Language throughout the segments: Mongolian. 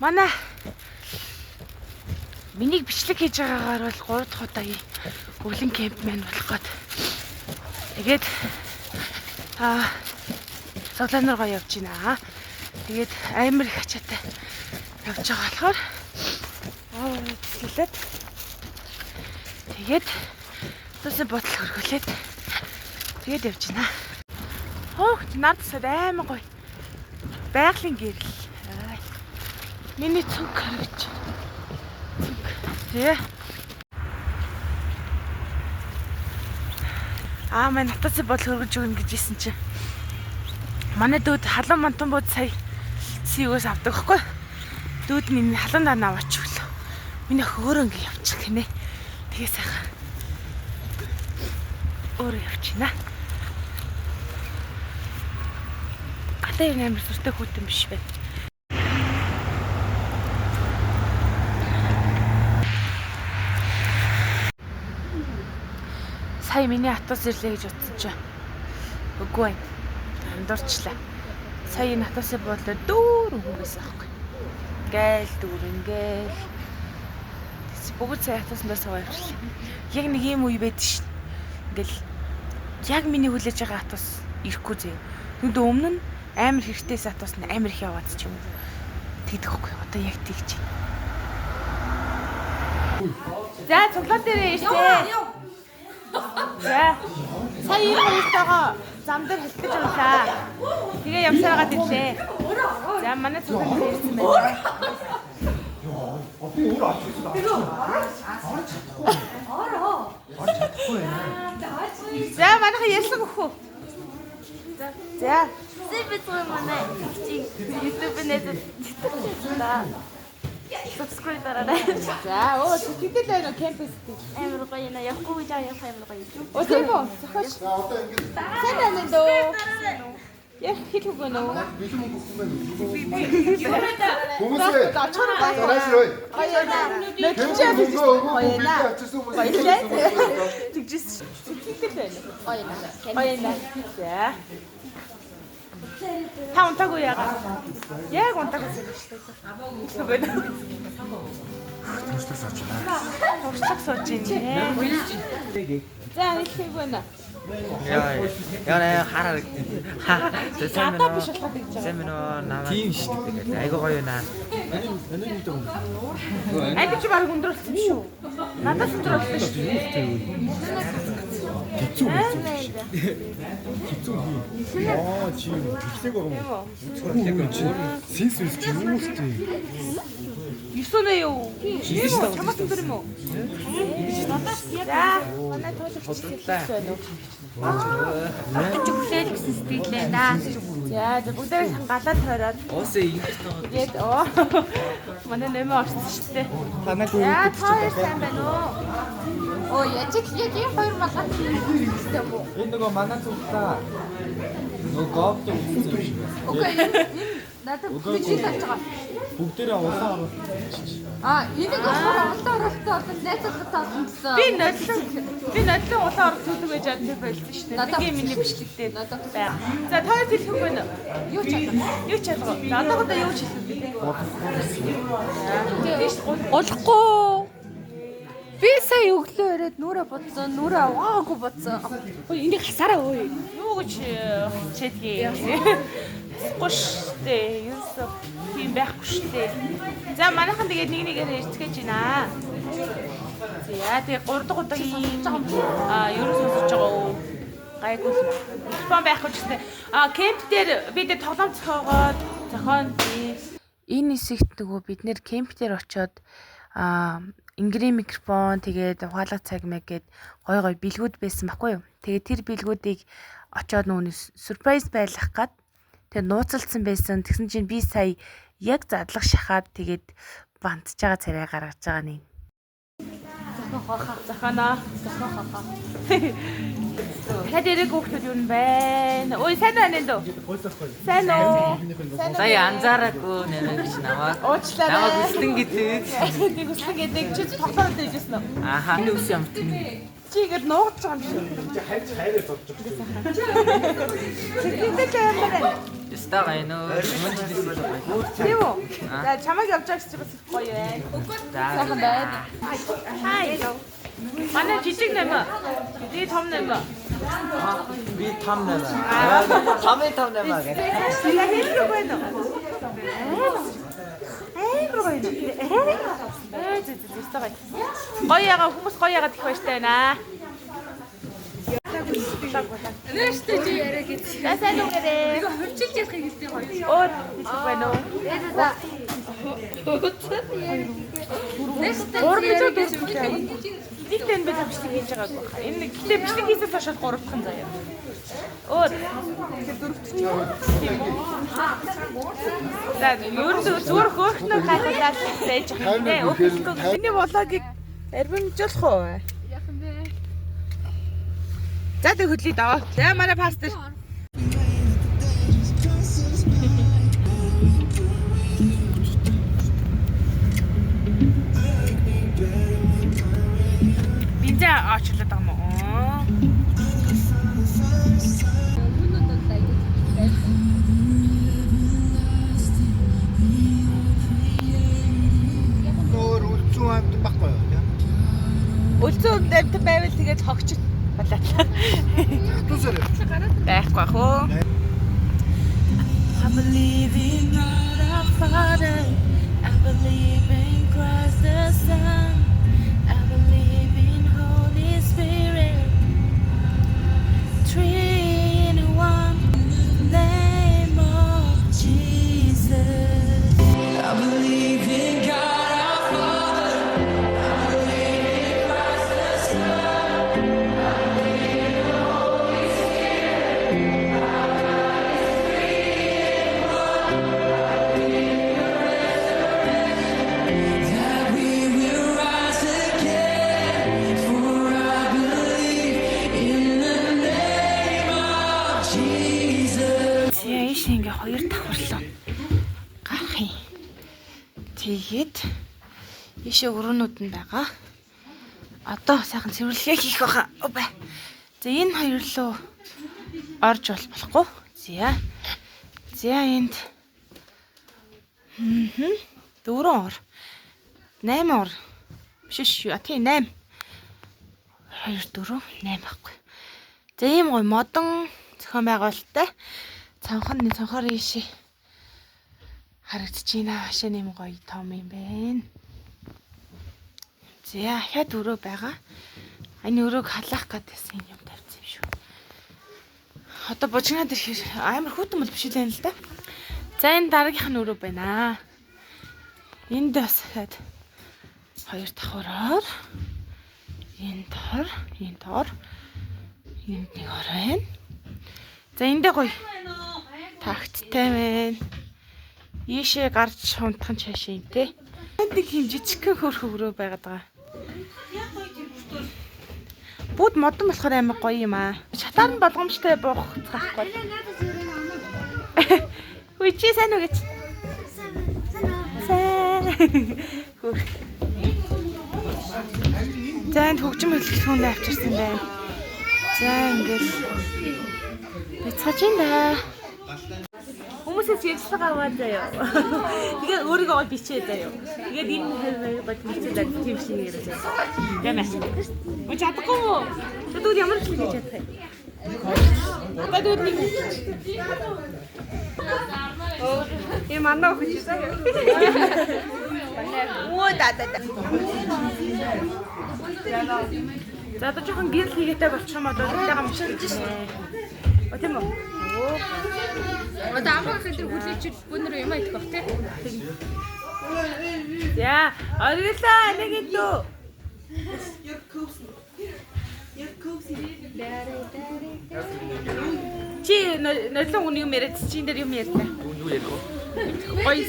Манай миний бичлэг хийж байгаагаар бол 3 дахь удаагийн өвлөн camp маань болох гээд. Тэгээд цуглаан руугаа явж байна. Тэгээд амар их ачаатай явж байгаа болохоор тэсгэлээд тэгээд тусын бодол хөргөлээд тэгээд явж байна. Хөөх нар тасаад амар гоё. Байгалийн гэрэл. Ай. Миний цүнх харагч. Цүнх. Тэ. Аа маань натасын бодол хөргөж өгнө гэж хэлсэн чинь. Манай дүүд халуун мантан бууд сая сийгөөс авдаг хгүй. Дүүд нь энэ халуун даа аваач өглөө. Миний охин өөрөө ингэ явчих гинэ. Тэгээ сайхан. Өөрөө явчихна. Гадаа ер нь амар сүртэй хүүтэн биш байна. Сая миний атус ирлээ гэж утсан чинь. Үгүй байна. Андуурчлаа. Сая энэ атусын буудлаар дүүрэн хүн байсан аахгүй. Ингээл дүүр ингээл. Тэс бүгд сая атусандаа суугаа явчлаа. Яг нэг юм үе байдаг шин. Ингээл яг миний хүлээж байгаа атус ирэхгүй зөө. Түүнд өмнө нь амар хэрэгтэйс атус нь амар их яваад ч юм уу. Тэгдэг хөхгүй. Одоо яг тэгж байна. За цуглаан дээр ирсэн. За. Сая энэ хоёртойгоо зам дээр хэлтгэж унлаа. Тэгээ явсараад ирлээ. За манай цуглаан дээр ирсэн байна. Би өөр авч ирсэн. Орж чадахгүй. Орж чадахгүй байна. За манайха ярьсан өгөх үү? За. Зэбэцгүй манай чи YouTube нэт та. Subscribe дараарай. За оо сэтгэл байна уу кампус дээр. Амар гоё нэ явахгүй гэж явах амар гоё. Оо тийм үү? Зохиоч. За одоо ингэж Сайн байна дөө. Яг хэл үг нөө. бэлэн мөнгө өгөх юм байна. Хүмүүсээ Очихоор гоё. Дараас руу. Гоё нэ. Мөнгө Нөтчээ өгөөгүй гоё нэ. бэлэн авчирсан хүмүүс. Баярлалаа. Тэгжээс. Сэтгэл байна. Гоё нэ. Гоё нэ. За. Та унтаагүй яагаад? Яг унтаагүй юм шүү дээ. Хэлэх үг нөө. Туршлага сууж байна. Туршлага сууж байна. За хэлэх үг нөө. Яа, яа хараа. Ха. Сайн Гадаа биш болоход гэж байгаа. Сайн мэн үү? Намаа. Тийм шүү дээ. Айгуу гоё наа. Аль чи баг өндөр болсон шүү. Надаас өндөр болсон шүү. Хэцүү хэцүү. Хэцүү хий. Аа чи ихлэг байгаа юм. Тийм үү? Сенс үс чи юу л тийм. 9 нэ юу? Тийм үү? Чамаас өндөр юм уу? За, манай туулагч хэлсэн байна уу? Чи хүлээл гэсэн сэтгэлээ да. За, за бүгдээрээ сан галаа тойроод Уусаа ингэж таа. тэгээд оо манай нэмээ орсон шүү дээ. Танаг За, та хоёр сайн байна уу? Оо яаж яг ийм хоёр малгай хэрэгтэй юм уу? Энэ нөгөө манай зүгтээ нөгөө говд үзсэн юм шиг байна. Окей энэ надад бичиж авч байгаа. Бүгдээрээ улаан оруулалт. А энийг болохоор улаан оролттой бол найзалгад таасан гэсэн. Би нодлон улаан орох зүлэг байж ад тэр болсон шүү дээ. Надад Нэг юм миний бичлэг дээр Надад байна. За, та хоёр хэлэх үг байна уу? Юу ч чадах. Юу ч чадах. За, одоохондоо юу ч хэлэх вэ? Болохгүй. Би сая өглөө ирээд нүрэ бодсон, нүрэ угаагүй бодсон. Ой, энийг хасаараа өө. Юу гэж хичээдгийг. Хасахгүй шүү дээ. Ерөөсөө тийм байхгүй шүү дээ. За манайхан тэгээд нэг нэгээр ирцгээж байна. За тэгээд 3 дахь удаагийн ерөөс сонсож байгаа уу? Гайгүй л. Микрофон байхгүй ч гэсэн. Кемп дээр бид тоглоом зохиогоод зохион энэ хэсэгт нөгөө бид нэр кемп дээр очиод ингрийн микрофон тэгээд ухаалаг цаг мэг гээд гой гой бэлгүүд байсан байхгүй юу. Тэгээд тэр бэлгүүдийг очиод нөгөө сюрприз байлгах гад тэгээд нууцлцсан байсан. Тэгсэн чинь би сая яг задлах шахаад тэгээд бантж байгаа царай гаргаж байгаа нэ. Зохионоо. Зохион хохоо. Дахиад ирээгүй хүмүүс юу юм бэ? Ой сайн байна энэ дөө. Сайн уу? Сая анзаараагүй нэ гэж намайг. Уучлаарай. Намайг хүслэн гэдэг. Нэг хүслэн гэдэг чи тоглоом дээр ижсэн үү? Аха. Энэ үс юм тийм. Чи ингэж нуугдж байгаа юм шиг. Чи хайж хайраа зодж байгаа. Сэтгэлдээ амар байна. Ястаа гайно. Мөн ч гэсэн гоё. Тийм үү? За чамайг явж байгаа гэсэн чи бас их гоё байна. За. Байна. Хай. Манай жижиг нэмэ. Би том нэмэ. Би том нэмэ. Томын том нэмэ гэх. Тэгээ хэлрэг байна уу? Амар гоё нэ. Ээ зэ зэ зэ гоё. Гоё яга хүмүүс гоё ягаад их баяртай байна. Нээштэй чи яриа гэж. За сайн уу гэрээ. Нэг хөвчилж ярихыг хэлдэг гоё. Өөр хэлэх байна уу? Нээштэй Гурван яриа гэж гэж. Нэг тань би бичлэг хийж байгааг баха. Энэ нэг гэтээ бичлэг хийсээс хойш гурав дахь нь заяа. Өөр. Тийм үү? За ер нь зүгээр хөөхнөө гайхаад байж байгаа юм дээ. Өөрөөр миний влогийг арвимжуулах уу? Яах юм бэ? За тэг хөдлөе даа. За манай пастор. Бинза очлоод байгаа юм уу? Хүмүүнүүд бол аягүй байсан. Өөр үлцэн амьд байхгүй юу? Өлзөн амьд байвал тэгээд хогч болоо. Хатуусаар явчих. Байхгүй ах уу? I believe in God our Father. I believe in Christ the Son. I believe in Holy Spirit. Three in one. Name of Jesus. I believe in God our Father. I believe in Christ the Son. I believe in the Holy Spirit. Our God is three in one. I believe in the resurrection. That we will rise again. For I believe in the name of Jesus. За ийш ингээ хоёр давхарлаа гарах юм. Тэгээд ийшээ өрөөнүүд нь байгаа. Одоо сайхан цэвэрлэгээ хийх байхаа. Опа. За энэ хоёр руу орж бол болохгүй. За. За энд 4 ор. 8 ор. Биш биш. А тийм 8. 2 4 8 байхгүй. За ийм гоё модон зохион байгуулалттай цанхан нэг цонхоор ийшээ харагдаж байна. Хашаа нэм гоё том юм байна. За хяд өрөө байгаа. Энэ өрөөг халаах гэдээсэн юм тавьсан юм шүү. Одоо бужигнаад ирэхээр амар хүүтэн бол биш л юм л да. За энэ дараагийнх нь өрөө байна. Энд бас хаад хоёр давхараар энд хор, энд ор, энд нэг ор байна. За эндээ гоё тагттай байна. Ийшээ гарч унтах нь цаашаа юм те. Энд нэг юм жижигхэн хөөрхөн өрөө байгаад байгаа. Бүгд модон болохоор амар гоё юм аа. Шатаар нь болгоомжтой буух цаахгүй. Хүй чи сайн уу гэж. Сайн. Хөөх. За энд хөгжим хөдөлгөөнөө авчирсан байна. За ингээл бяцгаж ин да. Хүмүүсээс ярилцлага аваад заяа. Тэгээд өөрийгөө гой бичээ заяа. Тэгээд энэ хоёр гой бичээ тийм шиг яриа заяа. Ямаа. Үгүй чадахгүй мó. Тэгвэл ямар ч хийж чадах юм. Одоо тэгвэл нэг Ийм манаа өгч заяа. Өө да да да. За одоо жоохон гэрэл хийгээтэй болчих юм одоо тэтэйгээ мушилж шин. О тийм үү? Одоо амгаа хэл дээр хүлээж бөөнөрөө юм идэх бах тий. За, оргилаа нэг дүү. Чи нодлон үн юм яриад чи энэ дээр юм ярьлаа. Юу ярих вэ? Гоё.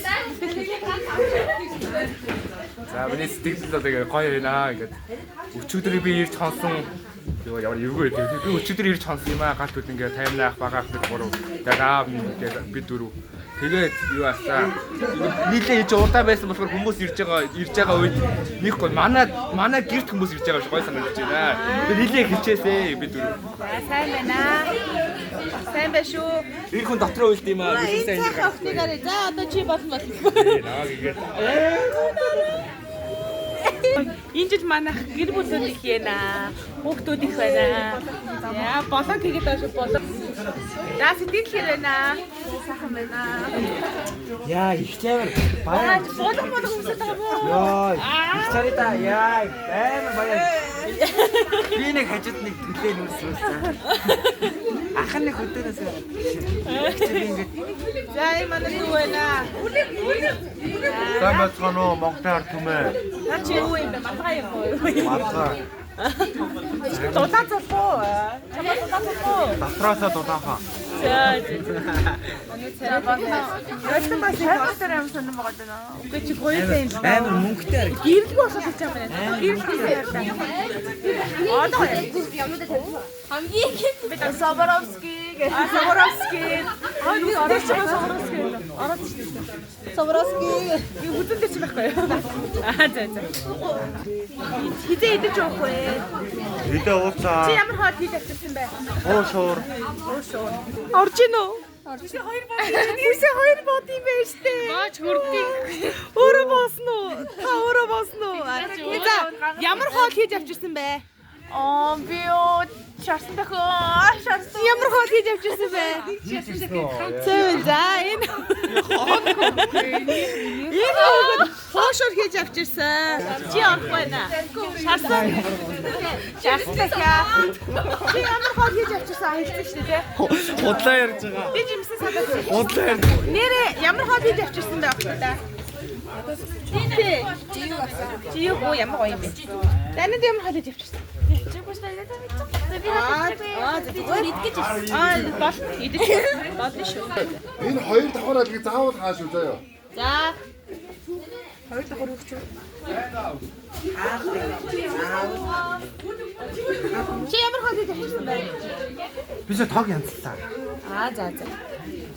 За миний сэтгэл одоо ингээ гоё байна ингээд өчигдөр би ирж хонсон юу ямар эвгүй байдаг. Би өчигдөр ирж хонсон юм аа галт үл ингээ 58 ах бага ах нэг гурав. Тэгээд аав минь тэгээд би дөрөв. Тэгээд юу асаа. Нийлээ иж удаа байсан болохоор хүмүүс ирж байгаа үед нэг гоо манай гэрт хүмүүс ирж байгаа шиг гой санагдаж байна. Тэгээд нийлээ хичээсээ би дөрөв. За сайн байна. Сайн байна шүү. Тэр хүн дотроо уйлд юм аа. Би сайн сайхан охиныг арай. За одоо чи болно болно. Наваг игээд. Энэ жил манайх гэр бүлүүд их яана. Хүүхдүүд их байна. За болон тэгээд доош болон. За сэтгэл хэр байна. Сайхан байна. Яа, их чамар баяр. Болон болон хүмүүстэй байгаа мó. Йоо, их чараа яа, амар баяр. Би нэг хажууд нэг төлөө нүрс үүссэн. Ах нь нэг хөдөөнөөс гараад. Би ингээд За энэ манай дүү байна. Сайн байцгаана уу Монголын ард түмээ. Наа чи юу юм бэ? Малгай юм уу? Малгай. Дулаан зулх уу? Чамаа дулаан зулх уу? Дотроосоо дулаахан. За за. Манай царай байна. Ялсан бас хайртай юм сонирн байгаа даа. Үгүй чи гоё юм. Амар мөнгөтэй харагд. Гэрлгүй болоод хийж байгаа юм байна. Гэрлгүй ярьлаа. Одоо Хамгийн их Соборовский гэх. А Соборовский. Аа юу ороод ч байгаа Соборовский. Ороод ч тийм. Соборовский. Би хүзэн дээр ч байхгүй юу? Аа за за. Хизээ идэж уух вэ? Хэдэ ууцаа. Чи ямар хоол хийж авчирсан бэ? Уушуур. Уушуур. Орж ийн үү? Үсээ хоёр бод. Үсээ хоёр бод юм байна штэ. Бооч хүрдгийг. Өөрөө боосно уу? Та өөрөө боосно уу? За ямар хоол хийж авчирсан бэ? Аа би юу шарсан тохио. Шарсан. Ямар хоол хийж авчирсан бэ? Зөв за энэ. Энэ хүүхэд хоошоор хийж авчирсан. Чи орох байна. Шарсан. Шарсан дахиа. Чи ямар хоол хийж авчирсан аялсан шүү дээ. Худлаа ярьж байгаа. Би жимсэн садаад. Худлаа ярьж. Нэрээ ямар хоол хийж авчирсан бэ охидоо? Тий. Чи юу гоо ямар гоё юм бэ? Танад ямар хоол хийж авчирсан? Чи бүс баялаа мэдсэн. Би Аа би зүгээр идэж ирсэн. Аа бол идэж болно шүү. Энэ хоёр давхар алгийг заавал хааш үү заяа. За. Хоёр давхар өгч үү? Чи ямар хоол хийж авчирсан бэ? Би ч тог янзлаа. Аа за за.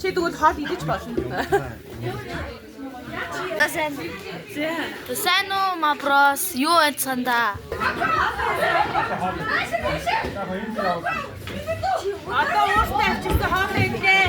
Чи тэгвэл хоол идэж болно. Сайн. Сайн уу маброс юу айцхан да? Одоо уустай авчирсан хоол идлээ.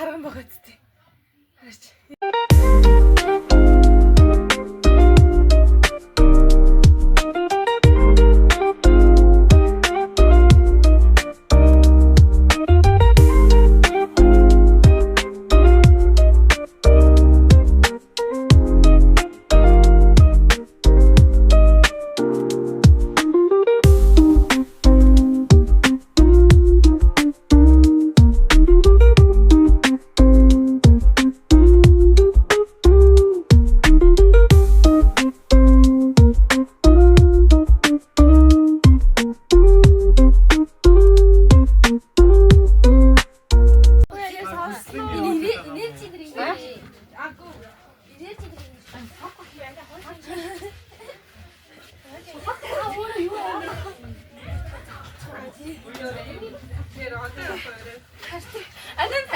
Тарган байгаа зү. Хараач.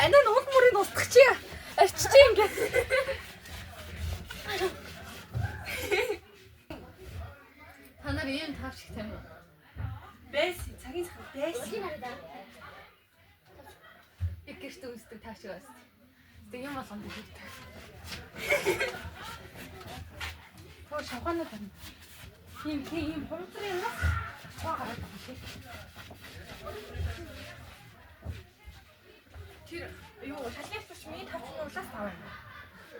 Анаа уул мөрийг устгах чи. Арчиж ингээд. Та нар ийм тавч их тийм үү? Бэс цагийн цаг бэс. Тэг тааш бас. Тэг юм болгонд хэрэгтэй. Тоо шавхаанаа тарна. Тийм тийм ийм хумцрын юмнаас цаа гараад байгаа шиг. Тэр юу шалны тушч миний тавч нь улаас тав юм.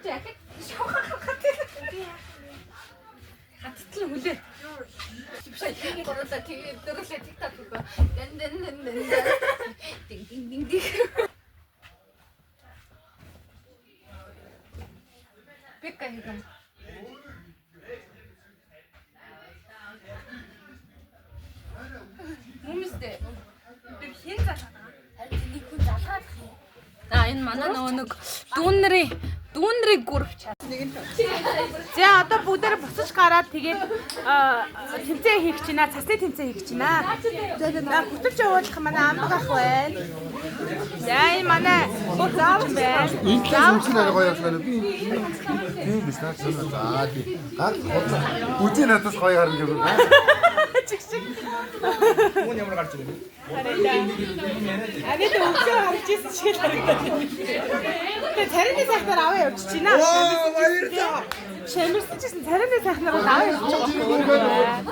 Чи ахид шавхаа гаргаад би яах юм бэ? Хаттал хүлээ. Биш гурлаа тэгээ дөрөлээ TikTok хийх. Дэн дэн дэн дэн. Динг динг динг динг. Бека хийх юм. Мөмстэй. Тэр хэн залгаад байгаа? Харин нэг хүн залгаад юм. За энэ манай нөгөө нэг дүүнрийн гүрв чаа. За одоо бүгдээр буцаж гараад тэгээд тэмцээн хийх чинь аа, цасны тэмцээн хийх чинь аа. За хөтөлж явуулах манай амбаг ах байна. За энэ манай бүх заавал байна. Энэ талаас өмсөн арай гоё явсан. Би тийм биш наа. За тий. Гал худлаа. Бүжээ надаас гоё харна гэж байна. Чиг чиг. Мөн ямар гарч ирэх вэ? Арай л өглөө харж ирсэн шиг л харагдаад байна. Тэгээ царины сайхнаар аваа явчих чинь аа. Баярлалаа. Шамирсан ч гэсэн царины сайхнаар бол аваа явчих байгаа.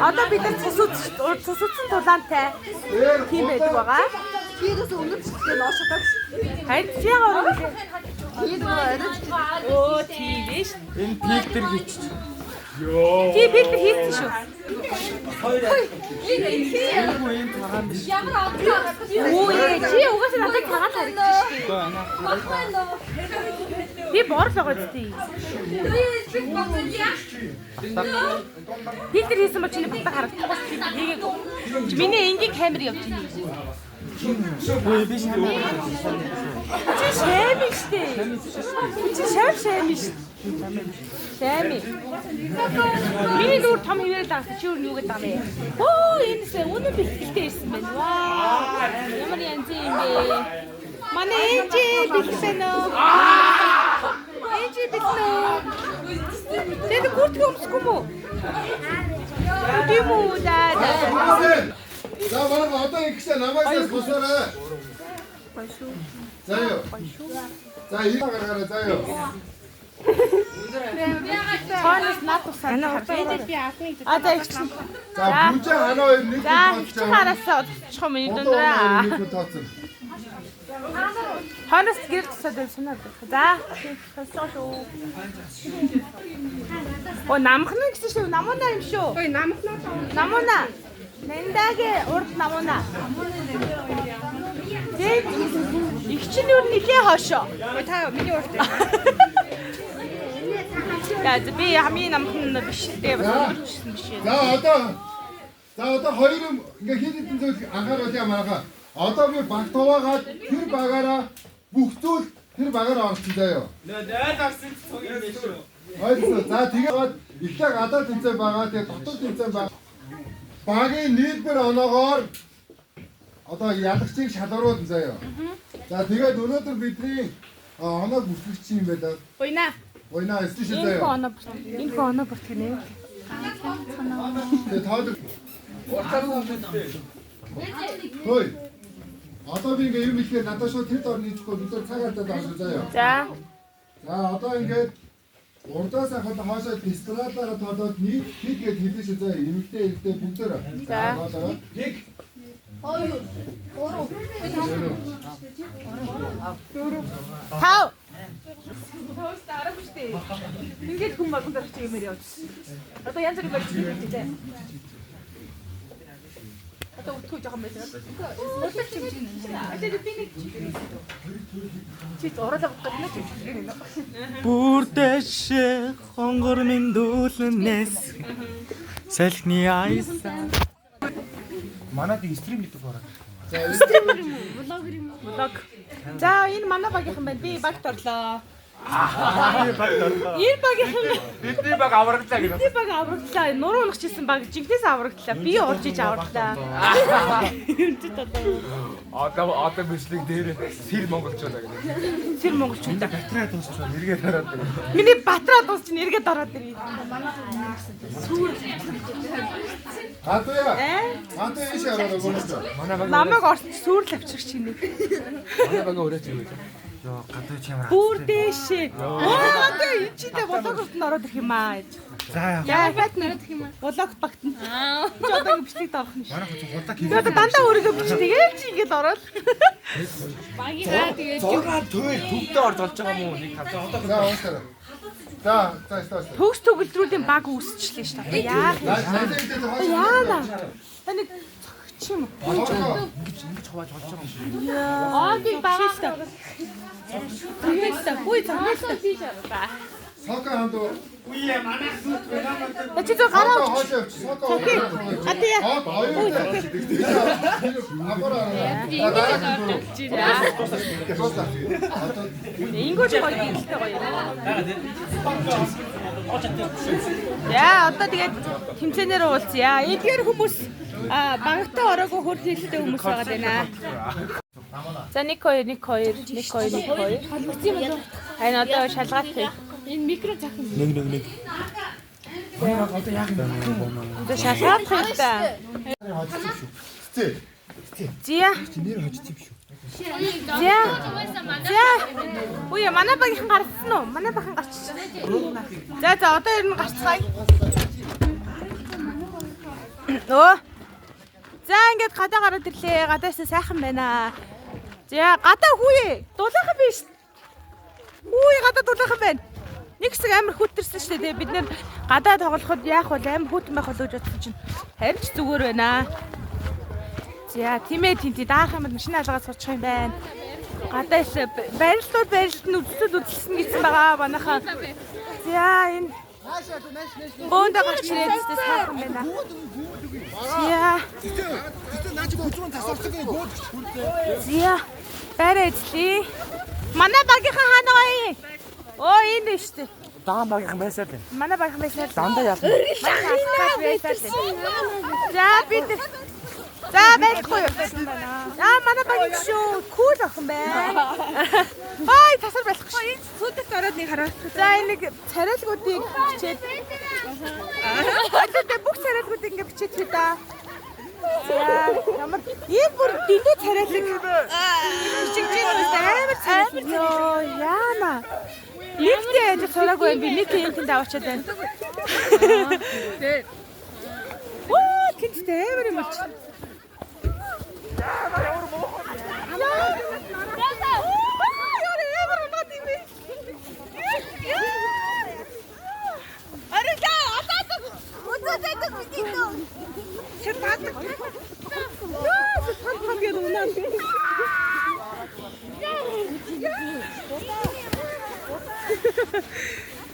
Одоо бид нар цус үтсэн тулаантай тийм байдаг байгаа. Би бас өмнө чиглэл ноош чадаад. Харин чи яагаад өрөөлээ? Би нөгөө орой Өө тийм ээ ш. Энэ фильтр хийчих. Тий фильтр хийсэн шүү. Ямар одтой Өө чи угаасаа надад цагаан харагдчих шүү. Би бор л байгаа зү. Фильтр хийсэн бол чиний батаг харагдахгүй шүү. Хийгээгүй. Миний энгийн камер явж байна. Би шамаа. Чи шэм штэ. Чи шэм шэм штэ. Шэм. Миний нүүр том хэвээрэл дагсан. Чи өөр юу гэдэг юм бэ? Өө энэсээ үнэн бэлтгэлтэй ирсэн байна. Ваа. Ямар янз юм бэ? Манай ээжи бэлтгэл байна уу? Ээжи бэлтэн үү? Тэгээд гүртгөө өмсөхгүй мүү? Тийм үү даа. За манай одоо ингэсэн намайг бусаарай. За юу. За ийм гаргаарай за юу. Цоонос над тусаад. А за ихсэн. За бүжээ ханаа хоёр нэг За ихсэн хараасаа очих юм миний дундраа. Нэг хүн тооцсон. Хойноос гэр тусаад байв санаад байна. За сонсож шүү. О намхан гэсэн шүү. Намуна юм шүү. Ой намхнаа. Намуна. Нэндагийн урд намуна. Тэгээд их чинь юу нилээ хошоо. Ой та миний урд. За би хамгийн намхан биш дээ. Бас өнгөрчсөн биш ээ. За одоо хоёр юм ингээ хин хитэн зүйл анхааруулъя манайхаа. Одоо би баг туваагаад тэр багаараа бүх зүйл тэр багаараа орсон заяа. Нөө орсон цуг юм биш үү? Ойлгосон. За тэгээд эхлээ гадаа тэмцээн байгаа, тэгээд дотор тэмцээн байгаа. Багийн нийлбэр оноогоор одоо ялагчийг шалгаруулна заяа. За тэгээд өнөөдөр бидний оноог бүртгэгч юм байлаа. Уйна. Уйна эсрэг Энэ заяа. хүн оноо бүртгэх. Энэ хүн оноо бүртгэх нэ. Тэгээд тоолог. Хөөе. Одоо би ингээ юм хэлэхээр надад шууд тэр дор нийцэхгүй бид нар цаг алдаад байгаа шүү заяа. За. За одоо ингээд урдаас ахад хоошоо пистолаараа тоолоод нийт хэд гээд хэлнэ шүү заяа. Эмэгтэй эрэгтэй бүгдээр. За. тоолоо. 1 2 3 5. Тоос дараагүй шүү дээ. Ингээд хүн болгон дарах чи юмэр явж. Одоо янз бүрийн барьж хийж дээ. Одоо өтгөө жоохон байж байгаа. Уулах чимж байна. Одоо би нэг чи уруулаа бодох гэдэг нь чи. Бүрдэшээ хонгор минь дүүлнээс салхины айсан. Манад стрим гэдэг бараг. Стример юм уу? Блогер юм уу? Блог. За энэ манай багийнхан байна. Би багт орлоо. Энэ багийнхан Бидний баг авраглаа гэнэ. бидний баг аврагдлаа. Нуруу унах чийсэн баг жинхнээс аврагдлаа. Би орж иж авраглаа. Юм чи одоо. Одоо бичлэг дээр сэр монголчууд гэдэг. Сэр монголчууд. Батарей дуусчихсан. Эргээд ороод ирээ. Миний батарей дуусчин эргээд ороод ирээ. Сүр. Гадууя. Гадууя ийшээ ороод өгөөч. Намайг орсон чи сүрл авчирч чинь. Манай багийн өрөөч юу вэ? Йоо, гадууя чи ямар. Бүр дээшээ. Оо гадууя энэ чидээ блогерт нь ороод ирэх юм аа гэж. За яа. Яа, ороод ирэх юм аа. Блог багтна. Чи одоо ингэ бичлэг дарах нь шүү. Манай хүн хулаа Би одоо дандаа өөрийгөө бичдэг ээ чи ингэж ороод. Багийнхаа тэгээд 6 туйл төвдөө орж болж байгаа юм уу? Нэг хавцаа одоо За уушлаарай. За за за. Төгс төгөлдрүүдийн баг үүсчлээ шүү дээ. Яах юм? Яана. Та нэг цогч юм уу? Ингэж хувааж болж байгаа юм шиг. Оогийг багаалаа. Зогсоо. Хүй зогсоо. Сока хандуу. Үе манайх сүт байна. Чи зөв гараа хойш явчих. Сока. Адия. Хоёр. Агаараа. Ингүүж гоё гэрэлтэй гоё. Яа, одоо тэгээд тэмцээнээр уулзъя. Эдгээр хүмүүс багтаа ороогүй хөр хийлтэй хүмүүс байгаа даа. За 1 2 1 2 1 2 1 2. Холбогдсон юм болов. Харин одоо шалгаалт. Энэ микро зах юм. 1 1 1. Одоо яах юм бэ? За шалгаалт хэрэгтэй. Зя. Нэр хожиж юм шүү. Зя. Зя. Үе манай багийнхан гарцсан уу? Манай багийнхан гарчсан. За за одоо ер нь гарцгаая. Өө. За ингээд гадаа гараад ирлээ. Гадаас сайхан байна. За гадаа хүүе. Дулаахан биш. Үе гадаа дулаахан байна. Нэг хэсэг амар хүүтэрсэн шүү дээ. Бид нэр гадаа тоглоход яах вэ? Амар хүүтэн байх болов гэж бодсон чинь харин ч зүгээр байна. За тийм ээ тийм тий даах юм бол машин алгаад суучих юм байна. Гадаа ис барилтууд барилт нь үзэл үзэлсэн гэсэн байгаа манайхан. За энэ бөөндө гарч ирээд сайхан байна. За. За. Барай эзлээ. Манай багийнхан хаана вэ? Оо энэ шүү дээ. Даан багийнхан байсаар л байна. Манай багийнхан байсаар л. Дандаа ялна. За бид за байхгүй юу? За манай багийн шүү. Кул охин байна. Бай тасар байхгүй шүү. Энэ сүйдэт ороод нэг хараа. За энэ нэг царайлгуудыг бичээд. Одоо бүх царайлгуудыг ингэ бичээд хий да. За ямар ийм бүр дэндүү царайлаг бичигж байна амар царайлаг. Йоо яана. Нэгтэй ажил сураагүй юм би нэг юм тэнд аваачаад байна. Оо тэнцтэй амар юм болчих.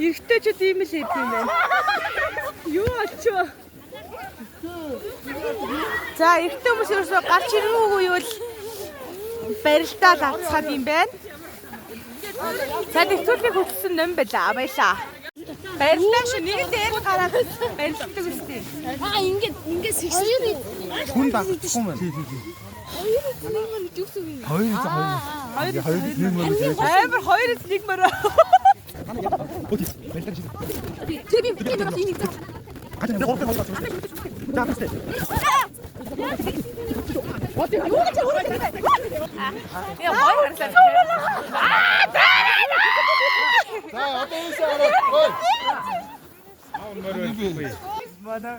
Эрэгтэйчүүд ийм л хийдэг юм байна. Юу олчоо? За эрэгтэй хүмүүс ерөөсөө гарч ирээгүй юу л барилдаа л авцгаад юм байна. За тэгтүүлгийг хөтлсөн ном байлаа. Баялаа. Барилдаа шүү нэг л дээр гараад барилддаг үстэй. Аа ингээд ингээд сэгсээ. Хүн дагахгүй юм байна. Хоёр нэг мөр гэж үгс үг юм. Хоёр хоёр. Хоёр нэг мөр гэж. Амар хоёр нэг мөр. Тэр би би бас энийг зах. Яа гоё харлаа. За одоо ийшээ ороод. Ой. Манай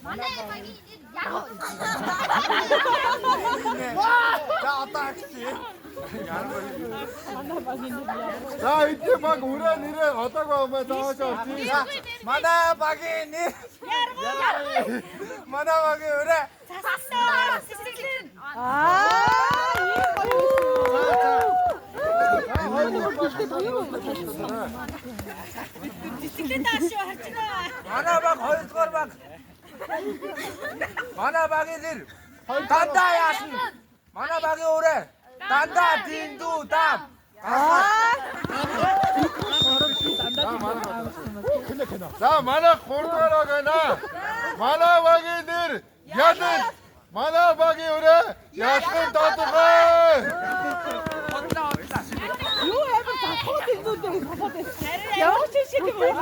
Манай багийн нэр яг. За одоо агчи. За эдний баг өрөө нэрээ одоог байгаа зааж авчих. Манай багийн нэр. Манай багийн өрөө. Зассан. Сэсэглэн. Аа ийм гоё. Манай баг хоёрдугаар баг. Манай багийн нэр. Дандаа яасна. Манай багийн өрөө. Дандаа дэндүү дам. За манай 3 дугаар баг байна. Манай багийн нэр Ядал. Манай багийн өрөө ялах тодорхой. Юу амар залхуу тэмдүүлдэг залхуу байсан. Ямар ч шиг юм уу?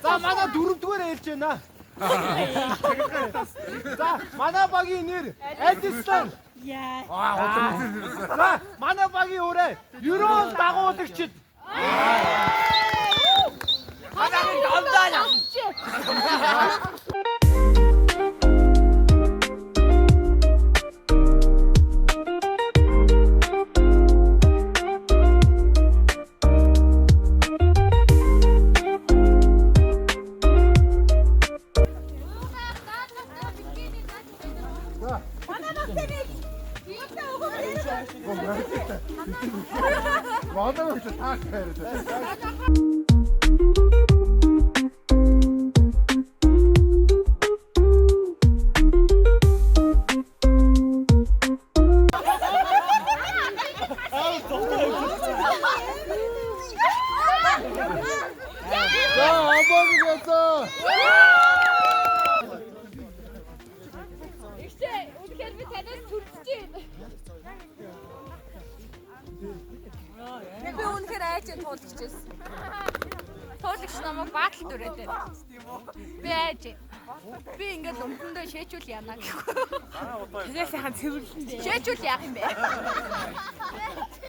За манай дөрөвдүгээр ээлж байна. За манай багийн нэр Эдисон. Яа. За манай багийн өрөө Ерөөл дагуулагчид. Манай гомдоо. Манай багт таах хайр. За амбаг гэсэн. Ихтэй үнэхээр би танаас түрдэж байна. Би үнэхээр айж туулагч байсан. Туулагч намайг баатал дүрээд байна. Би айж. Би ингээд өмдөндөө шээчүүл яана гэхгүй. Тэгээ сайхан цэвэрлэн дээ. Шээчүүл яах юм бэ?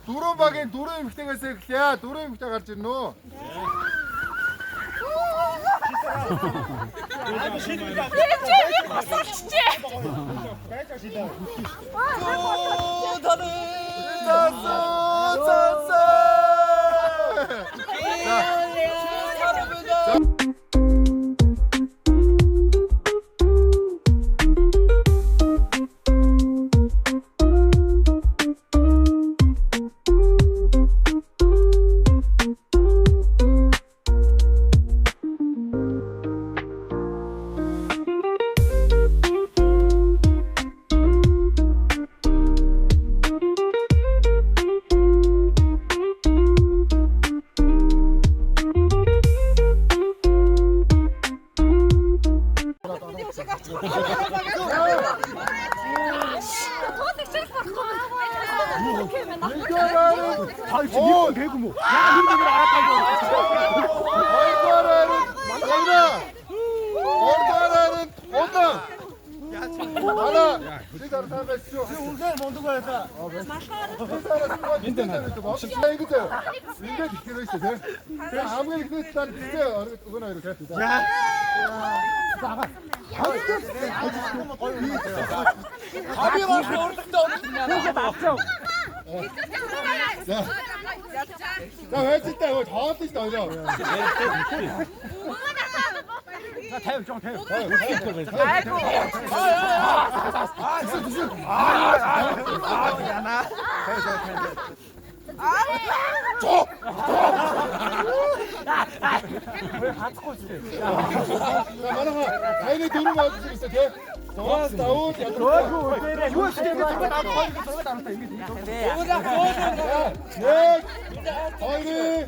Дөрөв багийн дөрөв эмэгтэйгээс эхлэе. Дөрөв эмэгтэй гарч ирнэ үү? Би чи босолчжээ. Туулагч л болохгүй. Оо гээгүй юм уу? Яа нэг нэг араад байгаа юм. Хоёрдугаар хайрын Ойроо. Гуравдугаар хайрын Удан. Манай чи дарсан байсан шүү. Чи үнэхээр мундаг байлаа. Энд байна. Ингэж ингээд ихэрэй шүү тий. Тэгээ хамгийн ихний талаар бисээ өгөн хоёр тий. За. Хаби гол урлагтай урлагтай. За. За хайцтай хоолно шүү дээ хоёроо. За 50 жоо 50. Айгу. Аа зү. Аа яна. Ой хацахгүй шүү дээ. За манайха таны дөрөв бодсон гэсэн тий. Зураас давуу ядаргаа. Юу шүү дээ ингэ зураг авах хоёр зураг авах ингэ. Нэг хоёр.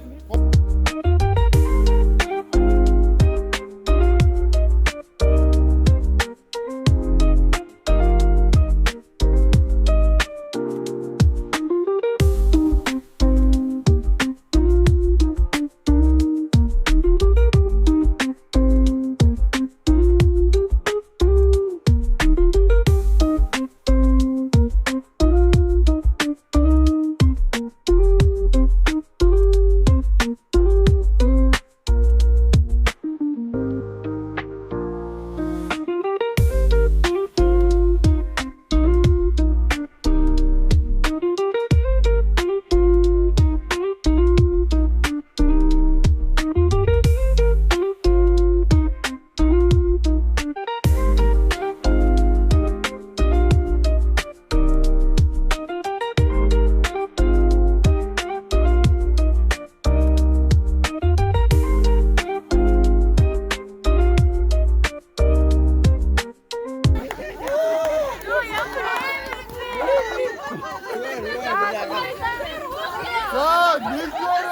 За нэгдүгээр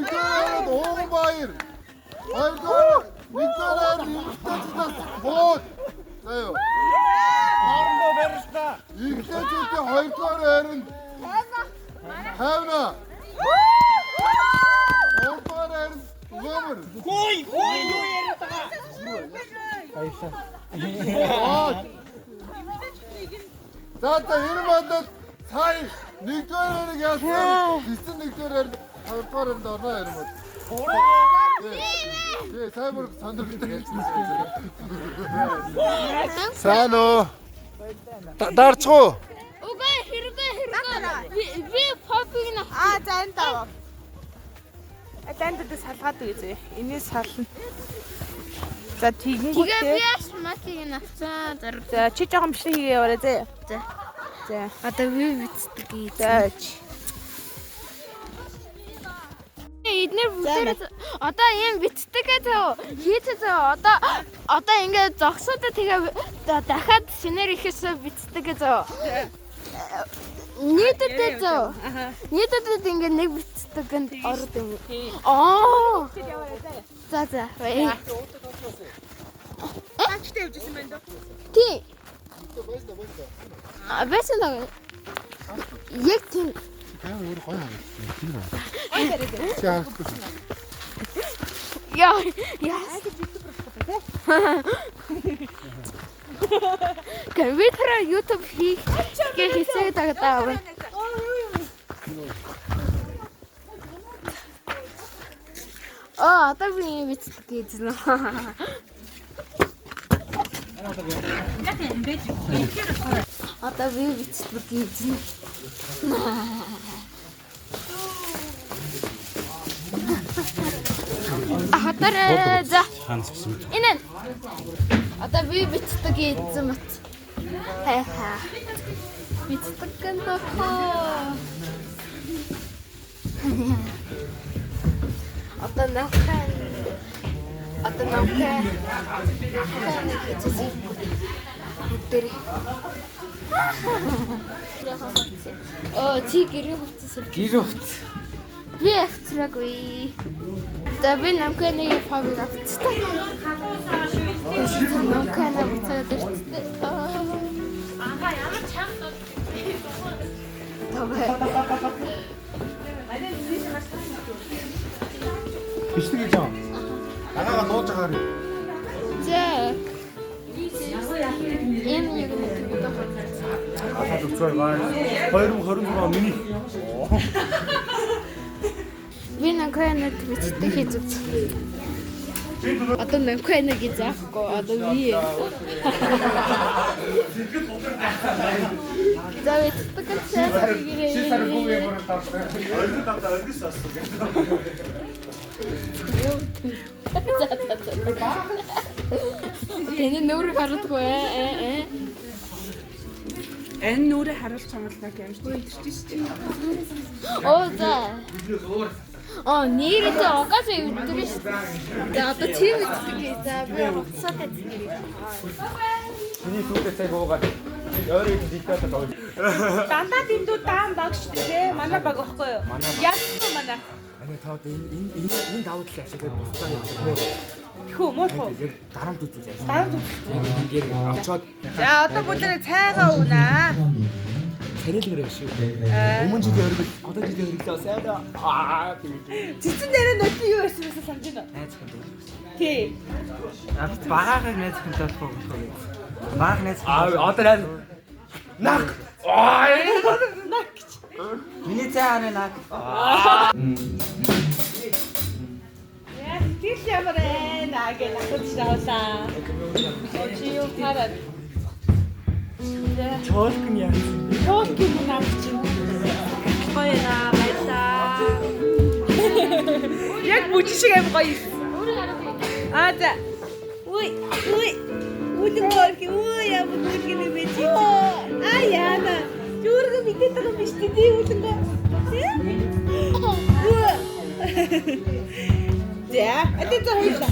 хайрын Ууган баяр. Хоёрдугаар нэгдүгээр хайрын эмэгтэй цэцээс бууд. За юу. Хоорондоо барилдаа. Эхлээчүүдийн хоёрдугаар байранд Хайвна. Гуравдугаар байранд Өгөөмөр. Хөөй, хөөй юу яриад байгаа? Баярлалаа. За за энэ бодод сая нэгдүгээр байрыг ялсан. Цэцэн нэгдүгээр байранд хоёрдугаар байранд орно юм бол. Тий, сайн бүр сонирхолтой хэлсэн. Сайн уу? Дарчих уу? Үгүй хэрэггүй хэрэггүй. Би попыг нь Аа за энэ даа. Аландад салгаад үгүй зөө. Энийг сална. За Тэгээ би тэгэнгүүтээ. яаш макийг нь авцсан. Зэрэг. За чи жоохон бичлэг хийгээ яваарай зөө. За. За. Одоо би бичдэг. За. Эднэр бүгдээрээ одоо ийм бичдэг зөө хийцээ зөө одоо одоо ингээд зогсоодоо тэгээ дахиад шинээр ихэсээ бичдэг зөө нийтэдээ зөө нийтэдээ ингээд нэг бичдэг гэнд орд юм аа за за Таачтай явж исэн байна даа. тий а байсан даа яг тийм Тань өөр гоё харагдсан. Тийм үү? Гоё барай. Чи харагдахгүй. яа яа Компьютераар YouTube хийх гэж хичээд байгаа даа. Аа, одоо би юм бичдэг гэж нэ. Одоо би бичдэг гэж нэ. Ахатар за. Энэ. Одоо би бичдэг гэсэн бат. Хай ха. Бичдэг гэнэ хоо. Одоо навхан одоо навхан хийчихсэн. Бүгдээрээ. Оо, чи гэрээ хувцас. Гэр хувц. Би авцраагүй. За би намханы пабыг авцтай. Намхана буцаад ирчихсэн. Ага ямар чанга Тавай. Бичлэг хийж байгаа. Агаага нууж байгаарай. За. Энэ яг нэг гэдэг. Алаад өгцөө guys. 2026 он миний. Би намхана бичдэг хийж. Одоо намхана гэж аахгүй. Одоо би. За бичдэг гэж. Чи сар гүгээ бүр тавтай. Оргил тавтай оргис асуу гэдэг. За за за. Тэний нүрийг харуулдаггүй ээ ээ. Энэ нүрээ харуулж чамлаа гэж амжтай идэрч шүү дээ. Оо за. Оо нэрээ зэ угаасаа өдрөө шүү. За одоо чи мэддэг. За би хувцасаа тавьчих. Миний сүүлдээ цай буугаад ойрын дикатад оё. Дандаа дэндүү даан баг шүү дээ тий. Манай баг байхгүй юу? Яасан манай. Ани та одоо энэ энэ энэ энэ давуу талыг ашиглаад бусдаа явах юм. Тэхүү муухай уу? Яг дарамт үзүүлж ажиллана. Дарамт үзүүлж. Яг очоод За одоо бүгдээрээ цайгаа уунаа. царайлгаар шүү. Өмнө жилийн өргөл, одоо жилийн өргөлөө сайн аа гэж. Цэцэн дээрээ нөтөн юу ярьсан байсан санаж байна уу? Найз хүн дуулах. Тий. Багаагаар найз хүнтэй болох уу болох уу гэж. Баг найз хүн. Аа одоо найз наг. Аа наг гэж. Миний цай ханы наг. Яа, тэгэл ямар ээ гэж асууж авлаа. Чи юу хараад? Чоолк нь яасан бэ? Чоолк юм наа чи. Гоё наа, баярлаа. Яг бүжиг шиг аим гоё. Аа за. Үй, үй. Үлэн гоорх, үе ямар гүлгэн юм бэ чи. Аа яана. Зүрхэн мэдээд байгаа юм биш үү? Тий үлэн гоо. За, одоо за хоёлаа.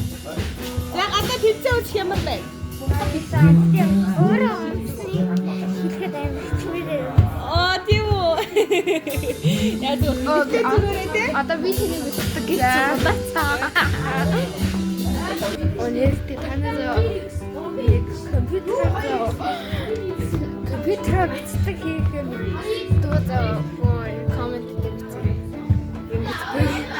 За, гадаа тэмцээн үзэх ямар байна? Өөрөө хэлэхэд амар хэцүү. Аа, тийм үү. Яа зүгээр. Зүгээрээ те. Одоо би тэнийг мэддэг гэж бодоцоо. Оо нэртэй танаа Нэг компьютерээр бичдэг хийх юм дуу заа коммент дээр бичээрэй. Юм бичдэг.